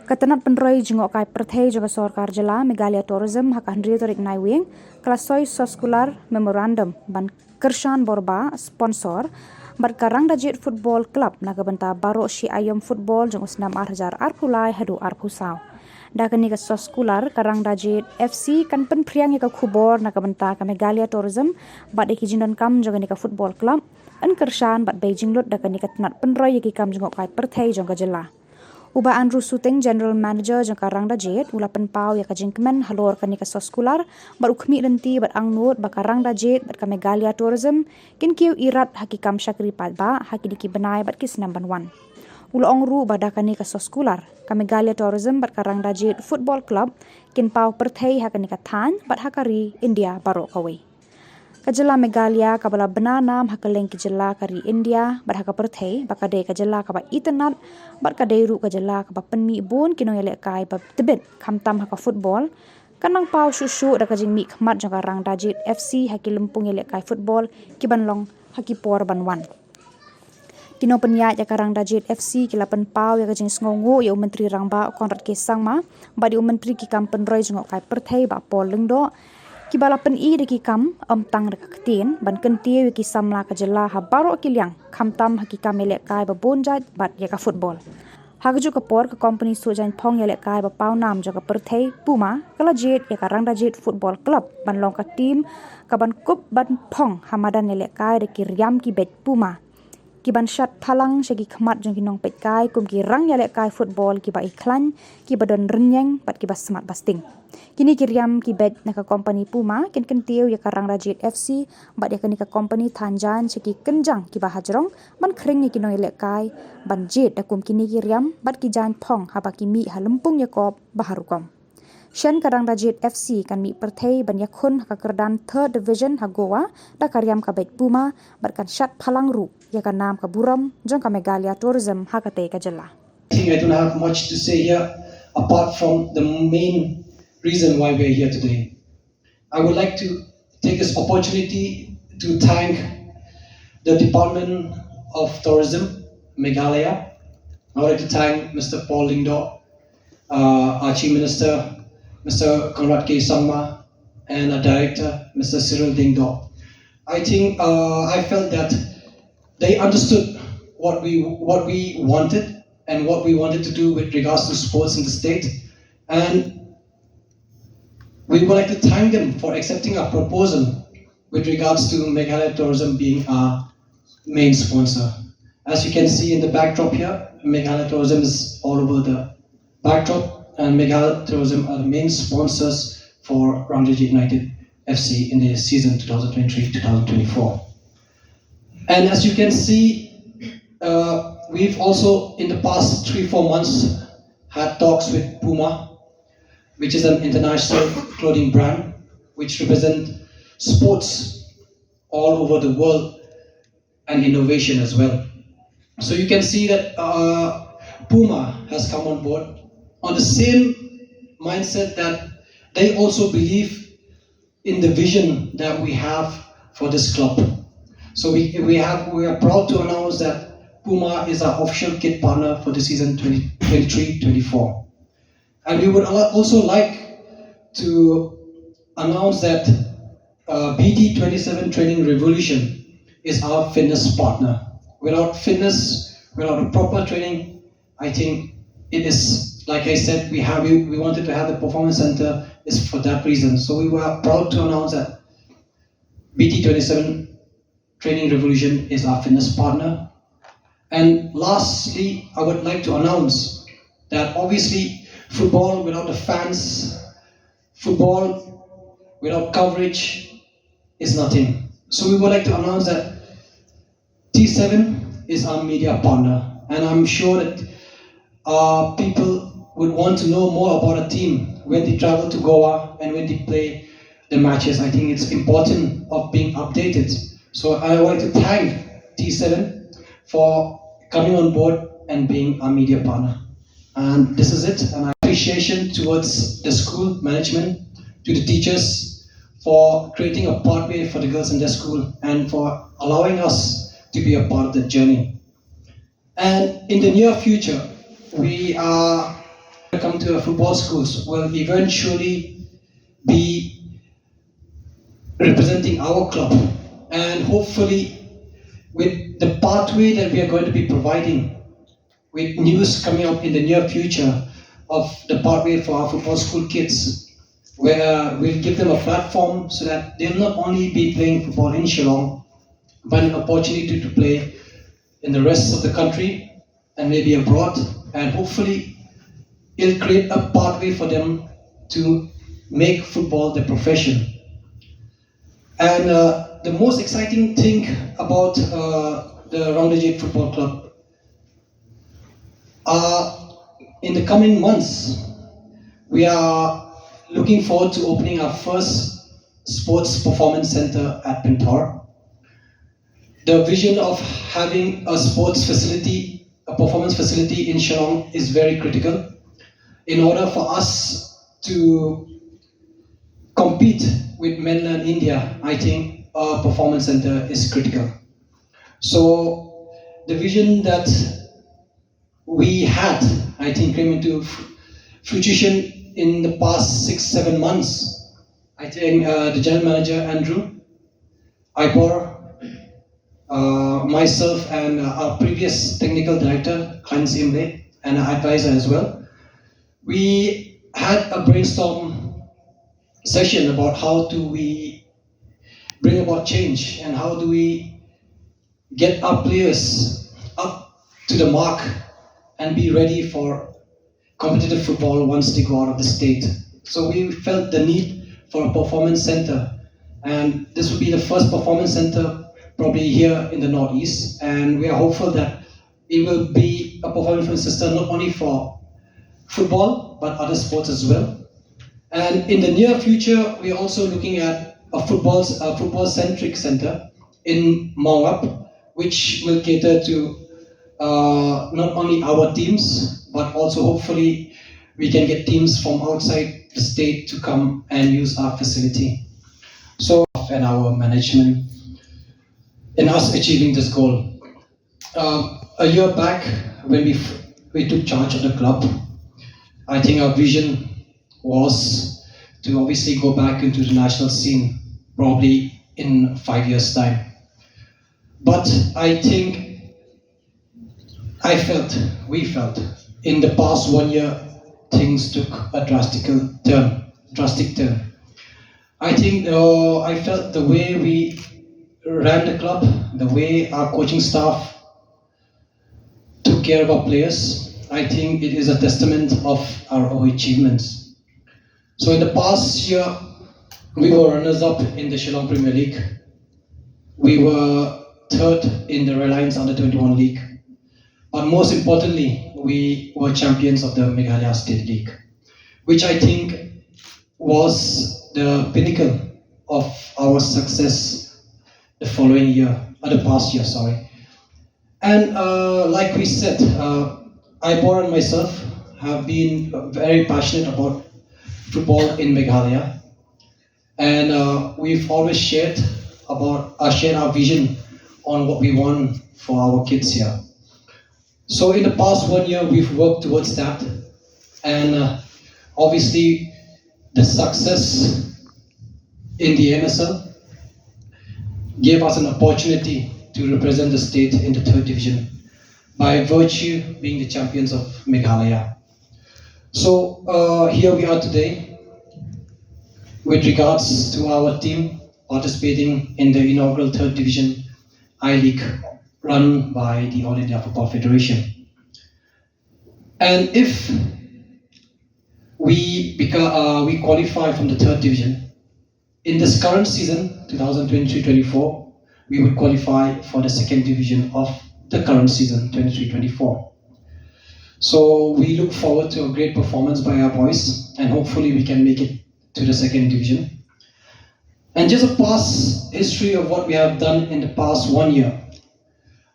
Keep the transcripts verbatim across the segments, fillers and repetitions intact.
Ka tnat pynroi jngohkai pyrthei jong ka sorkar jylla, Meghalaya Tourism, ha ka hynriew tarik Naiwieng, ka la soi soskular memorandum ban kyrshan borbah sponsor bad ka Rangdajied Football Club na ka bynta baroh shi aïom football jong u snem ar hajar arphew lai haduh arphew saw. Da kane ka soskular, ka Rangdajied F C kan pynphriang ïa ka khubor na ka bynta ka Meghalaya Tourism bad ïa ki jingdonkam jong kane ka football club, yn kyrshan bad bei jinglut da kane ka tnat pynroi ïa ki kam jngohkai pyrthei jong ka jylla. U Bah Andrew Suting, General Manager jong ka Rangdajied, u la pynpaw ïa ka jingkmen halor kane ka soskular bad u khmih lynti bad angnud ba ka Rangdajied bad ka Meghalaya Tourism kin kiew irat ha ki kam shakri paidbah ha kine ki bnai bad ki snem ban wan. U la ong ruh ba da kane ka soskular, ka Meghalaya Tourism bad ka Rangdajied Football Club kin paw pyrthei ha kane ka thaiñ bad ha ka ri India baroh kawei. Ka jylla Meghalaya kaba la bna nam ha kylleng ki jylla ka ri India bad ha ka pyrthei ba ka dei ka jylla kaba itynnad bad ka dei ruh ka jylla kaba pynmih bun ki nongïalehkai ba tbit, khamtam ha ka football, kan nang paw shuh shuh da ka jingmihkhmat jong ka Rangdajied F C ha ki lympung ïalehkai football ki ban long ha ki por ban wan. Ki nongpynïaid ïa ka Rangdajied F C ki la pynpaw ïa ka jingsngewnguh ïa u Myntri Rangbah Conrad K Sangma bad ïa u Myntri ki kam pynroi jngohkai pyrthei Bah Paul Lyngdoh, kiba la pyni da ki kam, ym tang da ka ktien, ban kyntiew ïa ki samla ka jylla ha baroh ki liang, khamtam ha ki kam ïalehkai ba bun jait bad ïa ka football. Ha kajuh ka por, ka kompani suh jaiñphong ïalehkai ba paw nam jong ka pyrthei, Puma, ka la jied ïa ka Rangdajied Football Club ban long ka team ka ban kup ban phong ha madan ïalehkai da ki riam ki beit Puma, ki ban shad phalang sha ki khmat jong ki nongpeitkai kum ki rang ïalehkai football kiba i khlaiñ, kiba don rynïeng bad kiba smat basting. Kine ki riam ki beit na ka kompani Puma kin kyntiew ïa ka Rangdajied F C bad ïa kane ka kompani than jaiñ sha ki kynjang kiba hajrong ban khring ïa ki nongïalehkai ban jied da kum kine ki riam bad ki jaiñphong haba ki mih ha lympung ïakop ba ha rukom. Shen ka Rangdajied F C kan mih pyrthei ban ïakhun ha ka kyrdan Third Division ha Goa da ka riam ka beit Puma bad kan shad phalang ruh ïa ka nam ka burom jong ka Meghalaya Tourism ha katei ka jylla. I think I don't have much to say here apart from the main reason why we are here today. I would like to take this opportunity to thank the Department of Tourism, Meghalaya. I would like to thank Mister Paul Lyngdoh, uh, our Chief Minister, Mister Conrad K Sangma, and our Director, Mister Cyril Lyngdoh. I think uh, I felt that they understood what we what we wanted and what we wanted to do with regards to sports in the state, and we would like to thank them for accepting our proposal with regards to Meghalaya Tourism being our main sponsor. As you can see in the backdrop here, Meghalaya Tourism is all over the backdrop, and Meghalaya Tourism are the main sponsors for Rangdajied United F C in the season twenty twenty-three twenty twenty-four. And as you can see, uh, we've also, in the past three, four months, had talks with Puma, which is an international clothing brand which represents sports all over the world and innovation as well. So you can see that uh, Puma has come on board on the same mindset that they also believe in the vision that we have for this club. So we, we have we are proud to announce that Puma is our official kit partner for the season twenty twenty-three twenty-four. And we would al- also like to announce that uh, B T twenty-seven Training Revolution is our fitness partner. Without fitness, without a proper training, I think it is, like I said, we have we, we wanted to have the performance center is for that reason. So we were proud to announce that B T twenty-seven Training Revolution is our fitness partner. And lastly, I would like to announce that obviously football without the fans, football without coverage is nothing. So we would like to announce that T seven is our media partner, and I'm sure that uh, people would want to know more about a team when they travel to Goa and when they play the matches. I think it's important of being updated. So I would like to thank T seven for coming on board and being our media partner. And this is it. And my appreciation towards the school management, to the teachers for creating a pathway for the girls in their school and for allowing us to be a part of that journey. And in the near future, we are come to our football schools will eventually be representing our club, and hopefully with the pathway that we are going to be providing, with news coming up in the near future of the pathway for our football school kids, where we'll give them a platform so that they'll not only be playing football in Shillong, but an opportunity to play in the rest of the country and maybe abroad, and hopefully it'll create a pathway for them to make football their profession. And uh, the most exciting thing about uh, the Raungdajeit Football Club, uh, in the coming months, we are looking forward to opening our first sports performance center at Pynthor. The vision of having a sports facility, a performance facility in Shillong is very critical in order for us to compete with mainland India. I think a performance center is critical. So the vision that we had, I think, came into fruition in the past six, seven months. I think uh, the general manager, Andrew Ipor, uh, myself, and uh, our previous technical director, Clemens Imre, and our advisor as well, we had a brainstorm session about how do we bring about change and how do we get our players up to the mark and be ready for competitive football once they go out of the state. So we felt the need for a performance center, and this will be the first performance center probably here in the Northeast, and we are hopeful that it will be a performance center not only for football but other sports as well. And in the near future, we're also looking at a football a football centric center in Mawngap, which will cater to uh, not only our teams, but also hopefully we can get teams from outside the state to come and use our facility. So, and our management in us achieving this goal. Um, a year back, when we, we took charge of the club, I think our vision was to obviously go back into the national scene, probably in five years' time. But I think I felt, we felt, in the past one year, things took a drastic turn, drastic turn. I think uh, I felt the way we ran the club, the way our coaching staff took care of our players, I think it is a testament of our achievements. So in the past year, we were runners-up in the Shillong Premier League. We were third in the Reliance Under twenty-one League. But most importantly, we were champions of the Meghalaya State League, which I think was the pinnacle of our success the following year, or the past year, sorry. And uh, like we said, uh, Ipor and myself have been very passionate about football in Meghalaya, and uh, we've always shared about uh, shared our vision on what we want for our kids here. So in the past one year, we've worked towards that, and uh, obviously, the success in the N S L gave us an opportunity to represent the state in the third division by virtue being the champions of Meghalaya. So uh, here we are today with regards to our team participating in the inaugural third division I League run by the All India Football Federation. And if we become, uh, we qualify from the third division, in this current season, two thousand twenty-three twenty-four, we would qualify for the second division of the current season, twenty-three twenty-four. So we look forward to a great performance by our boys, and hopefully we can make it to the second division. And just a past history of what we have done in the past one year.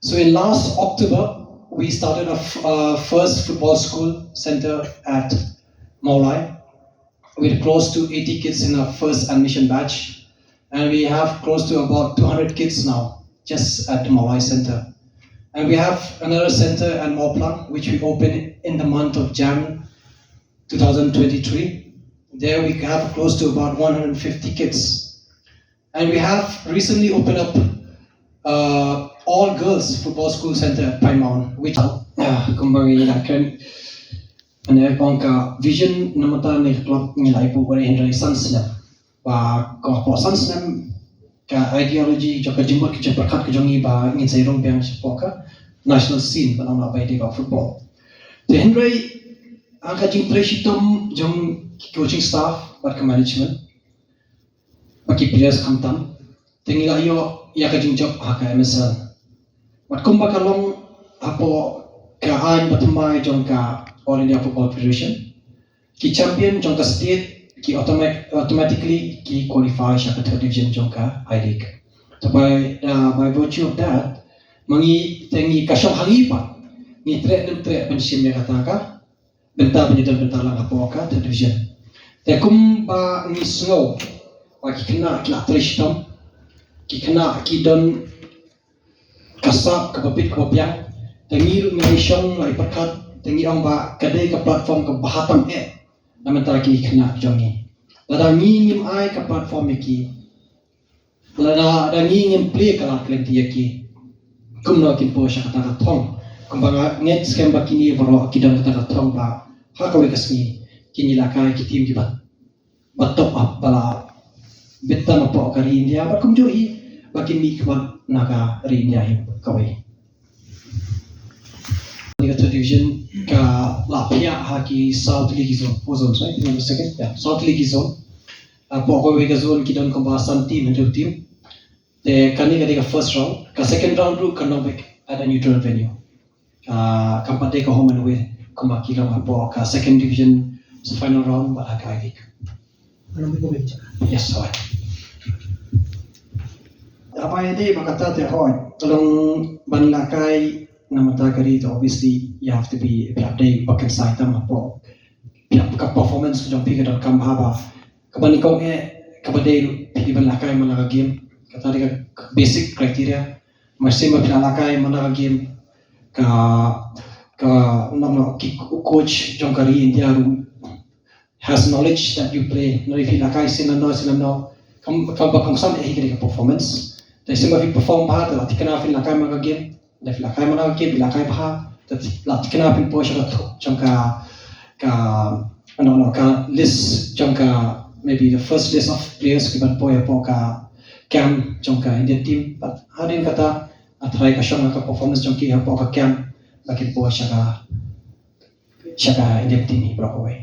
So in last October, we started our f- uh, first football school center at Mawlai with close to eighty kids in our first admission batch. And we have close to about two hundred kids now just at the Mawlai center. And we have another center at Mawplang, which we opened in the month of Jan two thousand twenty-three. There we have close to about one hundred fifty kids. And we have recently opened up uh, all girls football school center at Pine Mount, which uh, kumba ngi la kren, ane kong ka vision namata ne club ngi la ibu wari hindrai san snem. Ba kong po san snem ka ideology jong ka jingmut ka jingpyrkhat ka jong ngi ba ngin sa rung biang shapoh ka national scene ba long na bai dei ba football. Te hindrai ang ka jingtrei shitom jong ki coaching staff bad ka management ba ki players khamtam. Te ngi la ïoh ïa ka jingjop ha ka M S L. Bad kumba ka long hapoh ka aiñ ba thymmai jong ka All India Football Federation, ki champion jong ka state ki automatic, automatically ki qualify sha ka third division jong ka I-League. Te by, uh, by virtue of that, ma ngi te ngi ka shong ha ngi pat ngi treh ne em treh ban shim ïa kata ka bynta ban ïa don bynta lang hapoh ka third division. Te kumba ngi sngew ba ki khynnah ki la trei shitom, ki khynnah ki don ka sap kaba bit kaba biang. Te ngi ruh ngi la shong la pyrkhat, te ngi ong ba ka dei ka platform kaba bha tam eh na bynta ki khynnah jong ngi. Lada ngi ngim ai ka platform ïa ki, lada ngi ngim plie ka lad ka lynti ïa ki, kumno kin poi sha kata ka thong? Kumba nga ngeit skhem ba kine baroh ki don kata ka thong ba ha kawei ka sngi kin ïalehkai ki team kiba ba top up ba la bit tam hapoh ka ri India bad kumjuh hi ba kin mih khmat na ka ri India hi kawei. Ka third division ka la phiah ha ki South League zone, four zones, right? Hang on a second. Yeah, South League zone. Hapoh kawei ka zone ki don kumba san team, hynriew team. Te kane ka dei ka first round, ka second round ruh kan long beit at a neutral venue. Ah, kam pat dei ka home and away kumba ki long hapoh ka second division final round bad ha ka I-League. Yes, alright. Haba ïadei bad kata te hooid, ka long ban lehkai na bynta ka ri te obviously you have to be, phi hap dei ba kynsai tam hapoh, phi hap ka performance ka jong phi ka donkam bha ba kaba nyngkong eh kaba dei ruh phi dei ban lehkai man la ka game. Kata dei ka basic criteria. Mar shu ba phi la lehkai man la ka game, ka, ka, no, no, ki coach jong ka ri India ruh has knowledge that you play. No, phi lehkai sien lano sien lano, kam, kaba kongsan eh hi ka dei ka performance. Te shu ba phi perform bha te la thikna phi lehkai man la ka game. Lada phi lehkai man la ka game, phi lehkai bha, te la thikna phin poi sha ka thup jong ka, ka, no, no, ka list jong ka, maybe the first list of players kiban poi hapoh ka camp jong ka Indian team. Bad hadien kata, haba trai ka shong ka performance jong ki hapoh ka camp, la kin poi sha ka, sha ka Indian team hi baroh kawei.